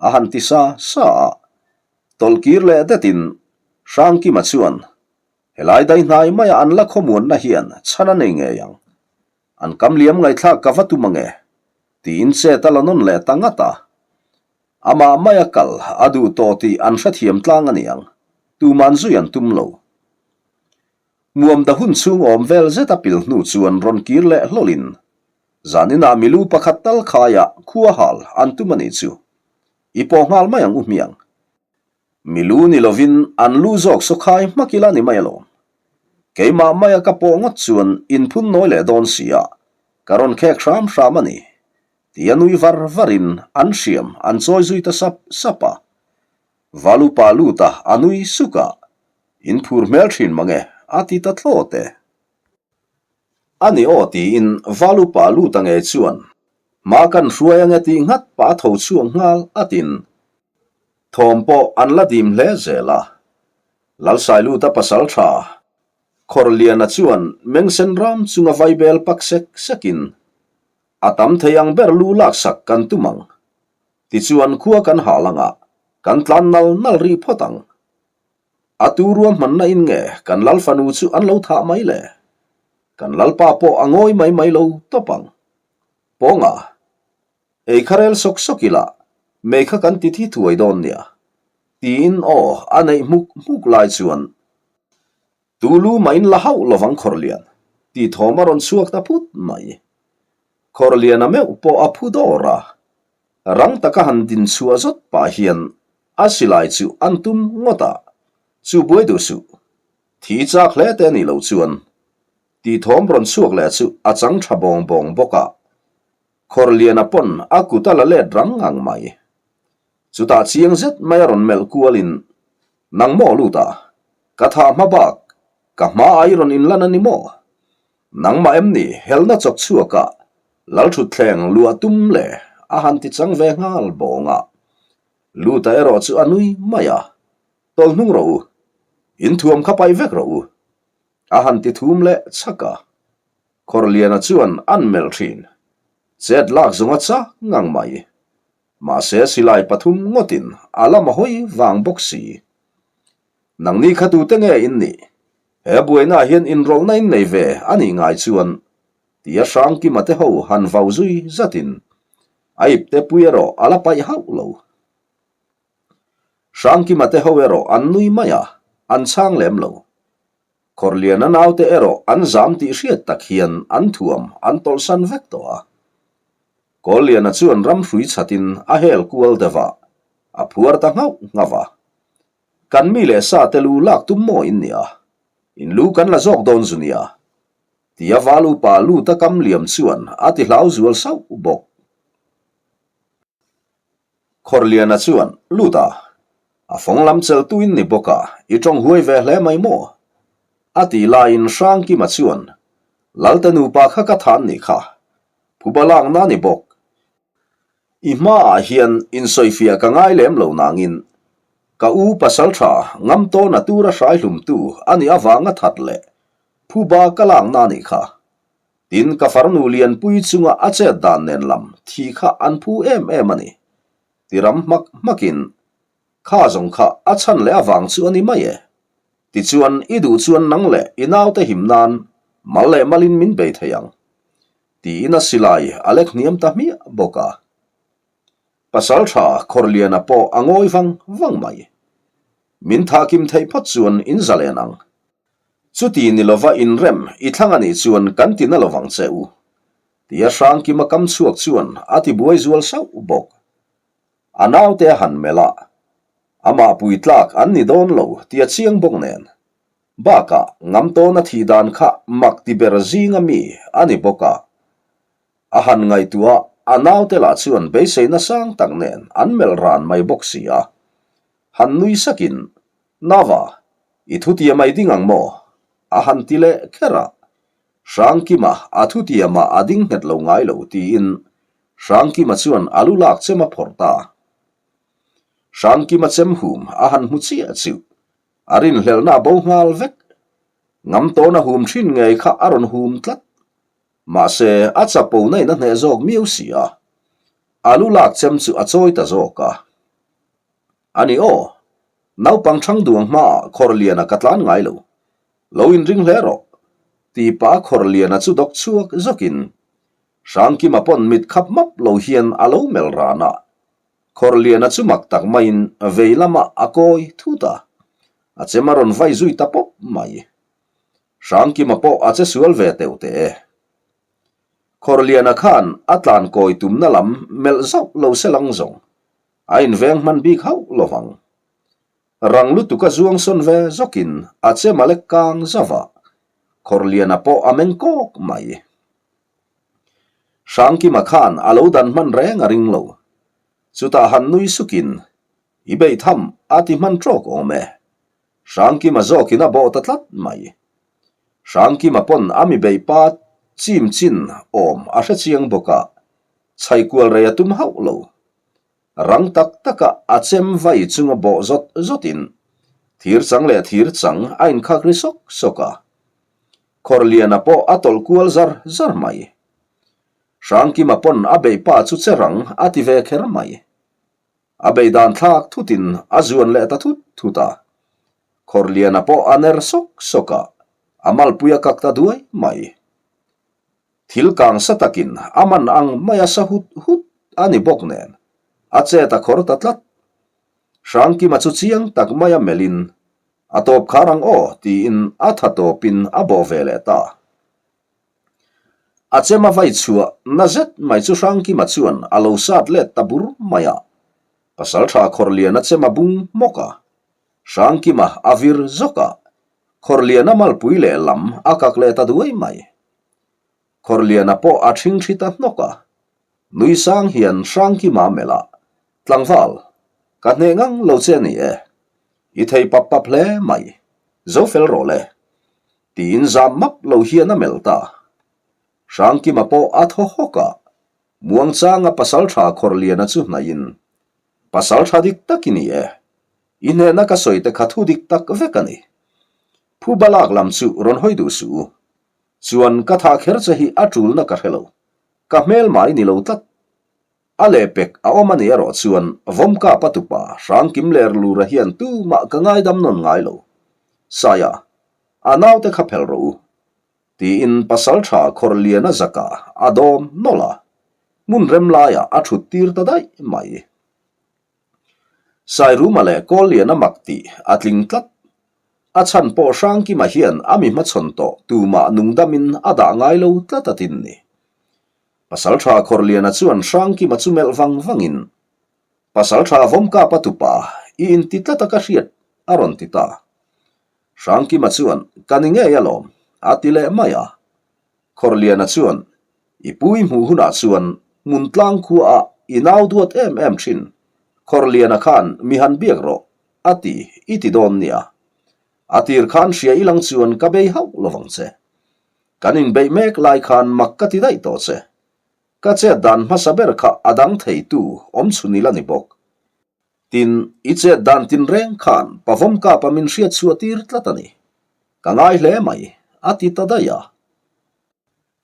A han ti sa sa a. Tawlhkir leh detin Hrangkima chuan, Helai dai hnai maia an la khawmuanna hian chhan a nei ngei ang. An kam liam ngaihthlak ka va tum ange, tiin chet a la nawn leh ta ngat a. Amah maia kal a duh tawh tih an hrethiam tlang a niang, tuman zui an tum lo. Muam da hun chhung awm vel zet a pil hnu chuan rawn kir leh hlawlin, zaninah milu pakhat tal khaiah khua hal an tum a nih chu. I pawh nghal mai ang u hmiang. Milu ni lovin an lu zawk saw khai hmak ila ni mai alawm. Keimah maia ka pawh ngawt chuan inphun nawi leh dawn sia, ka rawn khek hram hram a ni. Tia nui var varin an hriam an chawi zui ta sap sap a. Valupa lut a a nui suk a, In phur hmel thin mange a ti ta thlawt e. A ni aw tiin Valupa lut a ngei chuan hma kan hruai ange tih nghat pah a tho chhuak nghal atin. Thawm pawh an la dim hle zel a. Lalsailuta pasaltha Khawrliana chuan mengsen ram chunga vaibel pak sek sekin a tam thei ang ber lu laksak kan tum ang. Tichuan khua kan hal anga kan tlan nal nal rih phawt ang. A tu ruahmanna in nge kan lal fanu chu an lo thah mai le? Kan lalpa pawh a ngawi mai mai lo tawp ang. Pawnga, ei kha rel sawk sawk ila, mei kha kan ti thi thuai dawn nia, tiin aw a neih hmuk hmuk lai chuan Tu lu mah in la hauh lovang Khawrlian, tih thawm a rawn chhuak ta phut mai. Khawrliana meuh pawh a phu dawr a, rang taka han din chhuah zawt pah hian a silai chu an tum ngawt a, chu buai duh suh, thi chak hle te anih loh chuan tih thawm rawn chhuak leh chu a chang tha bawng bawng bawk a, Khawrliana pawn a kut a la let rang ngang mai. Chutah chiang zet mai a rawn melh kualin, Nang maw lut a? Ka thah hma bak, ka hma ah i rawn inlan a ni maw? Nangmah em ni helna chawk chhuak a, Lalthutthleng luah tum le a han ti chang ve nghal bawng a. Luta erawh chu a nui mai a, Tawlh hnung rawh u, inthuam kha paih vek rawh u, a han ti thum leh chhak a. Khawrliana chuan an melh thin, chet lak zawng a chak ngang mai. Mahse silai pathum ngawtin a lam a hawi vang bawk si. Nangni kha tute nge in nih? He buainaah hian inrawlhna in nei ve a nih ngai chuan tia Hrangkima te ho han vau zui zatin a ipte pui erawh a la paih hauh lo. Hrangkima te ho erawh an nui mai a, an chhang lem lo. Khawrliana naute erawh an zam tih hriat tak hian an thuam an tawlhsan vek tawh a. Kawlliana chuan ram hrui chhatin a hel kual deuh a, a phuar ta nghauh nghauh a. Kan mi leh sa te lu lak tum maw in nia? In lu kan la zawk dawn zu nia? Tia val upa lut a kam liam chuan a ti hlau zual sauh bawk. Khawrliana chuan, Lut a, a fawng lam cheltu in ni bawk a, i tawng huai ve hle mai maw? A tih laiin Hrangkima chuan, Lalte nupa kha ka than nih kha, phuba lakna ni bawk. I hmaah hian insawifiah ka ngai lem lo nangin, ka u pasaltha ngam tawna tura hraihlumtu a nih avanga that leh phuba ka lakna nih kha. Tin, ka farnu lianpui chunga a chet dan nen lam thi kha an phu em em a ni. Ti ram hmak hmakin, Kha zawng kha a chhan leh avang chu a ni mai e. Tichuan, i duh chuan nang leh i naute him nan mal leh malin min bei thei ang. Tiin a silai a lek hniam ta hmiah bawk a. Pasaltha Khawrliana pawh a ngawi vang vang mai. Min thahkim theih phawt chuan in zalen ang. Chuti ni lova inrem i thlang a nih chuan kan ti na lovang che u. Tia Hrangkima kam chhuak chuan a ti buai zual sauh bawk. A naute a han melh a, amah pui tlak an ni dawn lo tia chiang bawk nen. Bakah ngam tawn a thih dan kha mak ti ber zinga mi a ni bawk a. A han ngaihtuah a, a naute lah chuan beiseina sang tak nen an melh ran mai bawk si a. Han nui sakin, Nava, i thutiam a i ding ang maw? A han ti leh kher a. Hrangkima a thutiamah a ding nghet lo ngai lo tiin Hrangkima chuan a lu lak chem a phawrh ta. Hrangkima chem hum a han hmu chiah chu a rinhlelhna a bo nghal vek. Ngam tawn a hum thin ngei kha a rawn hum tlat. Mahse, a chapo na in a hneh zawk miau si a. A lu lak chem chu a chawi ta zawk a. A ni aw, naupang thang duang hmaah Khawrliana ka tlan ngai lo. Lo inring hle rawh, ti pah Khawrliana chu dawk chhuak zawkin Hrangkima pawn mit khap map lo hian a lo melh ran a. Khawrliana chu mak tak maiin vei lamah a kawi thut a, a chem a rawn vai zui ta pawp mai. Hrangkima pawh a che sual ve teuh teh e. Khawrliana khan a tlan kawi tumna lam melh zauh lo se lang zawng. A inveng hman bik hauh lo vang. Rang lutuk a zuang sawn ve zawkin a che malek kang zauh a, Khawrliana pawh a meng kawk mai. Hrangkima khan a lo dan hman reng a ring lo. Chutah han nui sukin, I beih tham a ti hman trawk awm e. Hrangkima zawkin a bawh ta tlat mai. Hrangkima pawn a mi beih pa chim chin awm a hre chiang bawk a, chhaikual rei a tum hauh lo. Rang tak taka a chem vai chunga bawh zawt zawtin thir chang leh thir chang a inkhak ri sawk sawk a. Khawrliana pawh a tawlh kual zar zar mai. Hrangkima pawn a beih pa chu che rang a ti ve kher mai. A beih dan thlak thutin a zuan leh ta thut thut a. Khawrliana pawh a ner sawk sawk a, a malpui a kak ta duai mai. Thil kang sa takin a man ang mai a sa hut hut a ni bawk nen, a chet a khawr ta tlat. Hrangkima chu chiang tak mai a melhin, A tawp khar ang aw tiin a tha tawpin a bawh ve leh ta. A chem a vai chhuah na zet mai chu Hrangkima chuan a lo sat let ta bur mai a. Pasaltha Khawrliana chem a bung hmawk a, Hrangkima a vir zawk a, Khawrliana malpui leh lam a kak leh ta duai mai. Khawrliana pawh a ṭhingṭhi ta hnawk a, nui sang hian Hrangkima a melh a, Tlangval, ka hneh ngang lo che a ni e. I thei pap pap hle mai, zo fel rawh le. Tiin zam map lo hian a melh ta. Hrangkima pawh a thaw hawk a, Muangchanga pasalṭha Khawrliana chu hnaihin, Pasalṭha dik tak i ni e. I hnehna ka sawi te kha thu dik tak vek a ni. Phu balak lam chu rawn hawi duh suh u. Chuan ka thah kher che hi a ṭulna ka hre lo. Ka hmel mai ni lo tlat. A lehpek a awm a ni erawh chuan Vawmkapa tupa Hrangkim ler lura hian tumah ka ngaidam nawn ngai lo. Saia, a naute kha phelh rawh u. Tiin pasalṭha Khawrliana zakah a dawm nawlh a, hmun rem laiah a ṭhut tir ta daih mai. Sairuma leh Kawlliana mak tih a tling tlat. A chhan pawh Hrangkima hian a mi hmachhawn tawh tumah nungdamin a dah ngai lo tlat a tin ni. Pasalṭha Khawrliana chuan Hrangkima chu melh vang vangin, Pasalṭha Vawmkapa tupa, i inti tlat a ka hriat, a rawn ti ta. Hrangkima chuan, Ka ni ngei alawm, a ti leh mai a. Khawrliana chuan, I pu i hmuh hunah chuan hmun tlang khuaah i nau duat em em thin, Khawrliana khan mi han biak rawh, a ti, i ti dawn nia. A tir khan hria i lang chuan ka bei hauh lovang che. Kan inbeih mek lai khan mak ka ti daih tawh che. Ka chet dan hmasa ber kha a dang theitu awm chhun ila ni bawk. Tin, i chet dan tinreng khan Pavawm Kapa min hriat chhuah tir tlat a ni. Ka ngai hle mai, a ti ta daih a.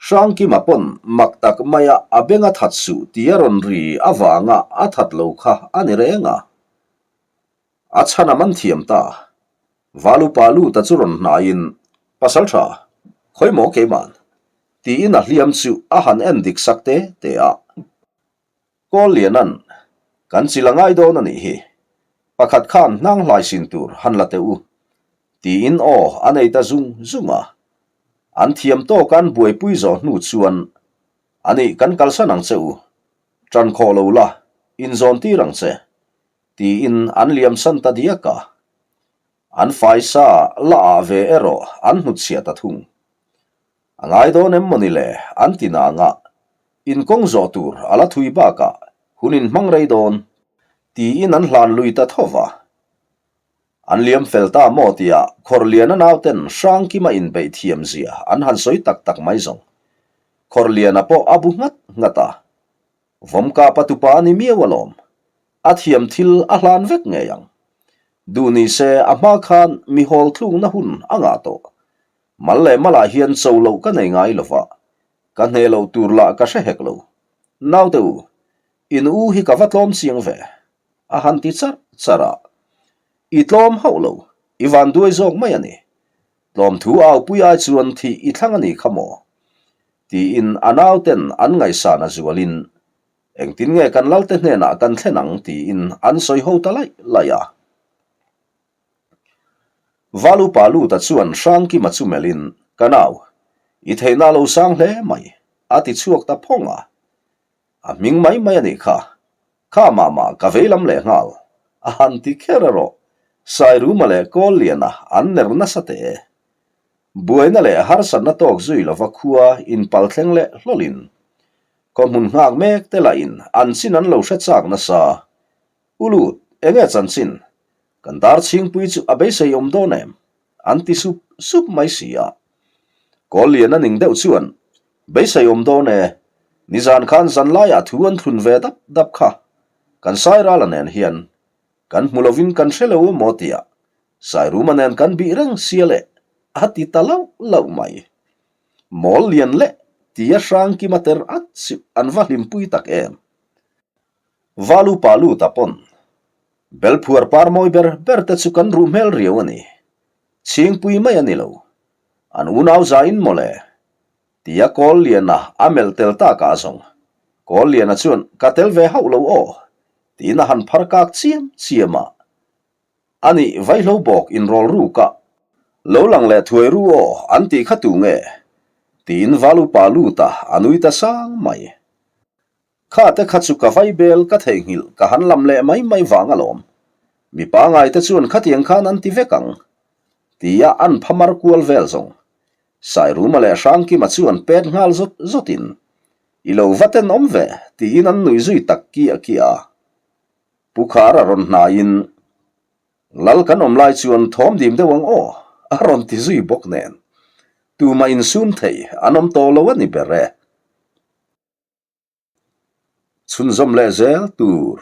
Hrangkima pawn mak tak maia a beng a that suh tih a rawn ri avanga a that lo kha a ni reng a. A chhan a man thiam ta. Valupa Luta chu rawn hnaiin, Pasaltha, khawi maw keiman? tiin a hliam chu a han en dik sak te te a. Kawl Lianan, Kan chil a ngai dawn a nih hi. Pakhat khan hnang hlai sin tur han la teh u. Tiin aw a nei ta zung zung a. An thiam tawk an buaipui zawh hnu chuan, A nih kan kalsan ang che u. Ṭan khawh lo la, inzawn tir ang che. Tiin an liamsan ta diak a. An faisa la ah ve erawh an hnutchhiah ta thung. A ngai dawn em mawni le? An ti nang a, in kawng zawh tur a la thui bakah hun in hmang rei dawn tiin an hlan lui ta tho va. An liam fel ta maw tia Khawrliana nauten Hrangkima inbeih thiam zia an han sawi tak tak mai zawng. Khawrliana pawh a bu nghat nghat a, Vawmkapa tupa a ni miau alawm. A thiam thil a hlan vek ngei ang. Duh ni se a hma khan mi hawl tlukna hun a ngah tawh. Mal leh malah hian cho loh ka nei ngai lo va, ka hneh loh tur lah ka hre hek lo. Naute u, in u hi ka va tlawm chiang ve, a han ti charh charh a. I tlawm hauh lo, i van duai zawk mai a ni. Tlawmthu aupui ai chuan thih i thlang a ni kha maw? Tiin a nauten an ngaihsan a zualin, Engtin nge kan lalte hnenah kan thlen ang tiin an sawi ho ta laih laih a. Valupa Luta chuan Hrangkima chu melhin, Ka nau, i theihna a lo sang hle mai, a ti chhuak ta phawng a. A hming mai mai a nih kha. Kha mah mah ka vei lam leh nghal, a han ti kher erawh Sairuma leh Kawlliana an ner nasa teh e. Buaina leh harsatna tawk zui lova khua inpal thleng leh hlawlin khawhmun nghak mek te lahin an chin an lo hre chak nasa. U Lut, enge chanchin? Kan dar chhingpui chu a beisei awm dawn em? An ti sup sup mai si a. Kawl lian a ning deuh chuan, Beisei awm dawn e, nizan khan zan laiah thu an thlun ve dap dap kha. Kan Sairala nen hian kan hmu lovin kan hre lo emaw tia Sairuma nen kan bih reng sia leh a ti ta lauh lauh mai. Mawl lian leh tia Hrangkima ter at chu an va hlimpui tak em. Valu pa luta pawn Belphuar par mawi ber ber te chu kan ruh hmel riau a ni. Chhingpui mai a ni lo. An unau zain mawle. Tia Kawl Liana a melh tel tak ah zawng. Kawl Liana chuan ka tel ve hauh lo aw tiin a han phar kak chiam chiam a. A nih vaihlo bawk inrawl ruk a. Lo lang leh thuai ru aw an tih kha tu nge? Tiin Val upa lut a a nui ta sang mai. Kha te kha chu ka vai bel ka theihnghilh ka han lam leh mai mai vang alawm. Mi pangai te chuan khatiang khan an ti vek ang. Tia an phamar kual vel zawng. Sairuma leh Hrangkima chuan pet nghal zawt zawtin, I lo va tenawm ve, tiin an nuih zui tak kiah kiah a. Pu Khara rawn hnaiin, Lal kan awm lai chuan thawm dim deuh ang aw, a rawn ti zui bawk nen. Tumah insum thei an awm tawh lo a ni ber e. Chhunzawm leh zel tur.